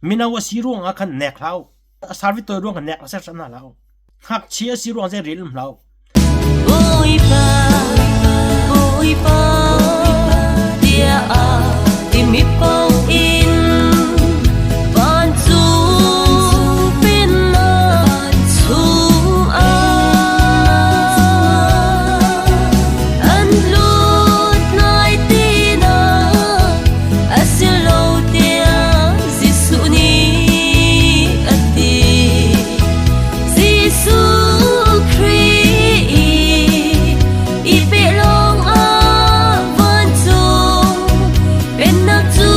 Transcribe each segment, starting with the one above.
Mino a si ruangah khan nek hlah u. A service tawi ruang khan nek sersiam hna hlah u. Ngakchia a si ruang zei rel um hlah u. Bawipa, Bawipa, tiah a timi paoh in vancung pennak chungah an lut lai tinak a si lo tiah Jesuh nih a ti. Jesuh Khrih i pe lawngah vancung pennak cu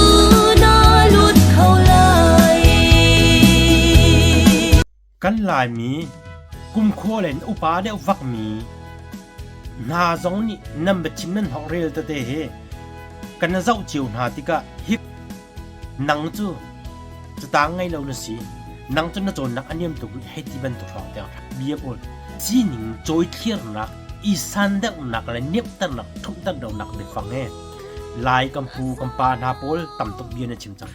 na lut kho lai. Kan Laimi kumkhua le upa deuh vakmi hna zong nih nan biachim nan hawk rel tete hi kan zoh cio hna tikah hi Nang cu catang ngei lo na si. Nang cu na cawnnak a niam tuk rih hei ti bantuk hrawng tiang bia pawl sining cawithlirnak, i san deuhnak le niamhternak, ṭhumhter deuhnak biafang he Lai kan pu kan pa hna pawl tam tuk bia na chim cang.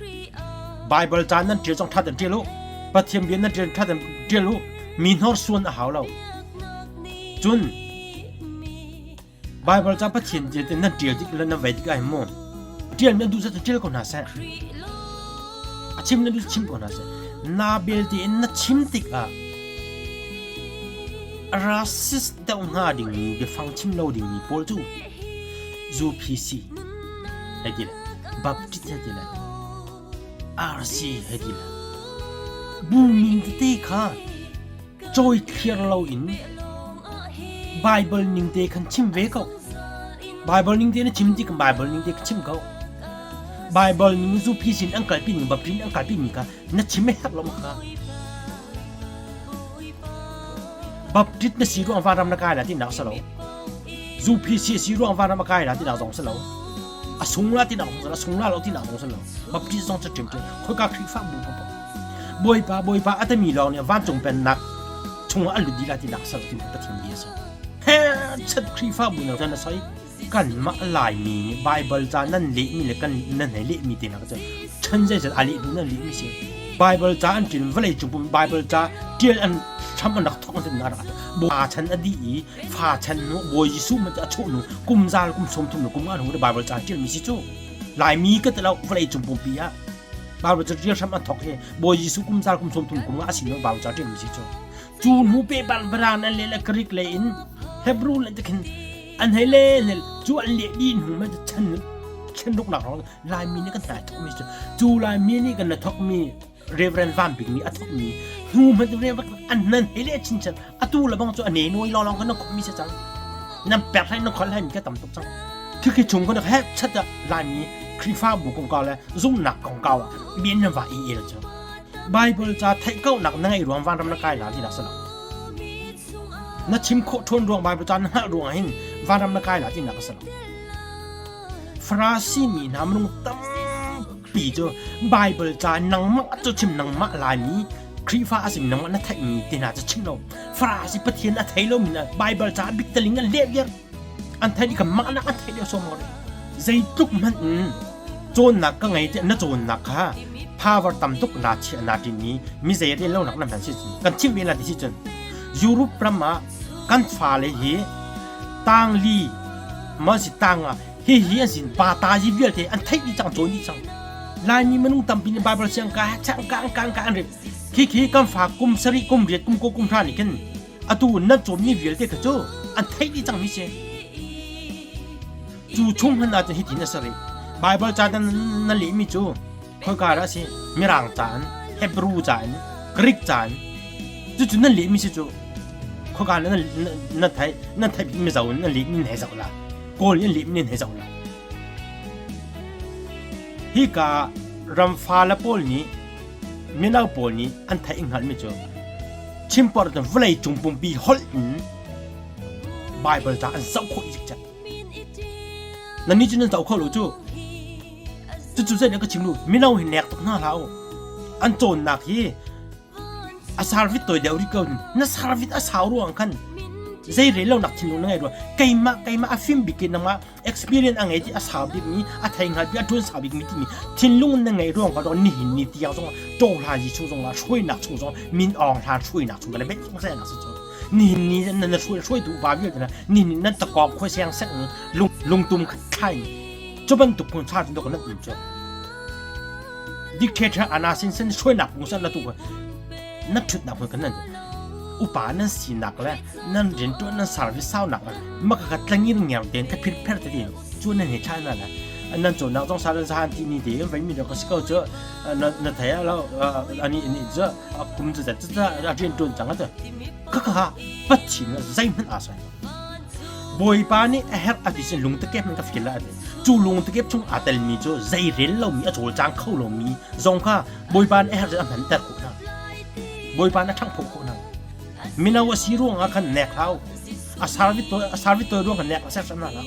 Baibal ca nan ṭial zong ṭha tein ṭial u. Pathian bia nan ṭial ṭha tein ṭial u. Mi hnorsuan a hau lo. Cun Baibal ca Pathian bia te nan ṭial tik le nan vei tik ah hin mu ṭial nan duh zat ṭial ko hna seh. A chim nan duh chim ko hna seh. Na belte in na chim tikah racist deuh hnga dingmi biafang chim lo dingmi pawl cu UPC hei ti le Baptist hei ti le RC hei ti le bu min tete kha cawi thliar loin Baibal ning te khan chim ve ko. Baibal ning te na chim ti kan Baibal ning te ka chim ko. Baibal ning zu phi sin an kalpi ning baprin an kalpi mi kha na chim a herh lo ma kha. Baptist na si ruang vanram na kai la ti nak sa lo. Zu phi si si ruang vanram a kai la ti nak zong sa lo. A sung la ti nak zong sa lo, a sung la lo ti nak zong sa lo. Baptist zong cha ṭim ṭim. Khoi ka Khrihfa bu pa Bawipa, Bawipa a timi lawng nih vancung pennak chungah an lut dih lai tinak a ser ti Pathian bia a si. He chat Khrihfabu na kan a soi. Kanmah Laimi nih Baibal ca nan lehmi le kan nan hei lehmi te hna cu chan zeizat a leh hnu nan lehmi si. Baibal ca an ṭin vawlei cung pum Baibal ca ṭial an hram an rak thawk an rak Fa chan a dih i fa chan hnu Bawi Jesuh man a chuah hnu kum zal kum 30 le kum nga hnu Baibal ca ṭialmi si cu. Laimi ka ti lo vawlei cung pumpi ah Bible ca ṭial hram an thawk hi Bawi Jesuh kum zal kum 30 kum nga a si no Bible ca ṭialmi si cu. Cu hnu pe bal barang an le le Greek le in Hebrew le te khin an hei le le cu an leh dih hnu ma chan chan ruknak rong Laimi nih kan hna thawkmi cu cu Laimi nih kan na thawkmi Reverend Van Bik nih a thawkmi hnu hmanh Reverend an nan hei le chin chan atu le bang cu a ne noi lawng lawng kan khawmmi si cang nan pek hlai nan khol hlai mi ka tam tuk cang khi chung kan he chat Laimi Khrihfabu kongkau le zumhnak kongkau ah bian nan va i el cu Bible ca theih ko nak na ngeih ruang vanram na kai la ti dah si lo na chim khawh ṭhawn ruang Bible ca na hngalh ruang ah hin vanram na kai la ti nak a si lo Farasi mi hna minung tampi cu Bible ca nangmah cu chim nangmah Laimi Khrihfa a simi nangmah na theihmi te hna cu chim lo Farasi Pathian a thei lomi na Bible ca bik taling an leh viar an theih i kanmah nak an theih deuh sawm zeitluk hmanh in cawnnak ka ngei tiah na cawnnak kha power tam tuk na chiah na ṭin i mi zei rel lonak na hman si cun kan chimh ve la ti si cun Europe ram ah kan fale hi tangli ma si tang ah hi hi an sin pa ta ji vialte an theih dih cang cawn dih cang Laimi minung tampi nih Bible siang ka chang ka ka ka an rel khi khi kan fa kum sarih kum riat kum ko kum hra nih khin atu nan cawmmi vialte kha cu an theih dih cangmi si cu chung hmanh ah cun hitin a si rih Bible ca na lehmi cu khoika dah a si Mirang ca in Hebrew ca in Greek ca in cucu nan lehmi si cu khoika na na theih nan theih mizo in nan lehmi nan hei zoh la Kawl in lehmi nan hei zoh la hika ramfa le pawl nih mino pawl nih an theih hngalhmi cu chimporh cun vawlei cung pumpi holh in Bible ca an zoh khawh cikcek. Nannih cu nan zoh kho lo cu. Cucu zei ka chim lu mino hi nek tuk hna hlah u. An cawnnak hi a sarvit toi deuh rih ko. Na sarvit a sau ruang khan. Zei rel lonak thinlung na ngei rua. Keimah keimah a fim bik in nangmah experience a ngei ti a sau bik mi a thei hngal bik a ṭuan sau bik mi timi thinlung na ngei ruang ka nihin ni tiang zong ṭawhla yi chung zong ah hruainak chung zong min awng hlan hruainak chung ka le bet zong se nak si cu nihin ni na na hruai hruaitu upa vialte na nihin nan takawng khoi seng seng lung lungtum khat thlai cu bantuk phun sa cun nan um cu dictator ana sin sen hruainak phung san na tu na ṭhutnak hmun kan nan upa nan sinak le nan rianṭuan nan service saunak le maka ka tlangir ngiar ten ka phir pher te tin cu nan he thlai na le nan cawnnak zong sa zahan ti ni te vai mi ka si ko cu na thei lo ani ni cu kum cu zat cu rian ṭuan cang atu kha kha pathin zeihmanh aa sai Bawipa nih a herh a ti sin lungtakep in ka feel a ti cu lungtakep chung aa telmi cu zei rel lomi a cawlcang kho lomi zong kha Bawipa nih a herh a hmanter khawh hna Bawipa nih a ṭhangh khawh hna mino a si ruangah khan nek hau a service to a service to ruang khan nek a ser hna hlah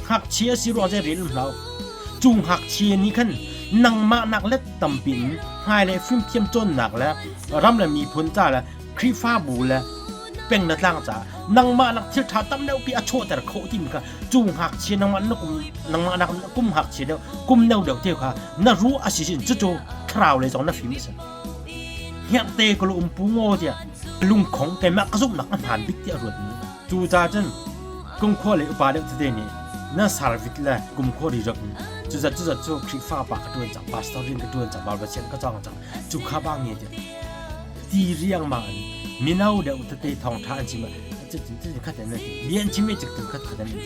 ngakchia a si ruang zei rel hlau cu ngakchia nih khan nangmah nak let tampi in hmailei fimthiam cawnnak le ram le miphun ca le Khrihfabu le peng le tlang caah nangmah nak thil ṭha tam deuh pi a chuahter khawh timi kha cu ngakchia nangmah na kum nangmah nak kum ngakchia deuh kum no deuh te kha na ruah a si sin cucu thlarau lei zong na fim a si hngekte ka lu umpu ngaw tiah lungkhong keimah ka zumhnak a hmaan bik tiah ruat mi cu ca cun kumkhua le upa deuh tete nih na service le kumkhua ri rap cu zat cu zat cu Khrihfa pa ka ṭuan cang pastor rian ka ṭuan cang Bible siang ka cawng cang cu kha ba nge tiah ti riangmang in mino deuh tete thawngṭha an chim ah khat an ti bia an chim i cik khat khat an ti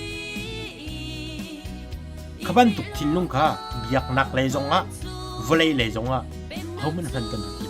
kha bantuk thinlung kha biaknak lei zongah vawlei lei zongah hohmanh hman kan duh ti.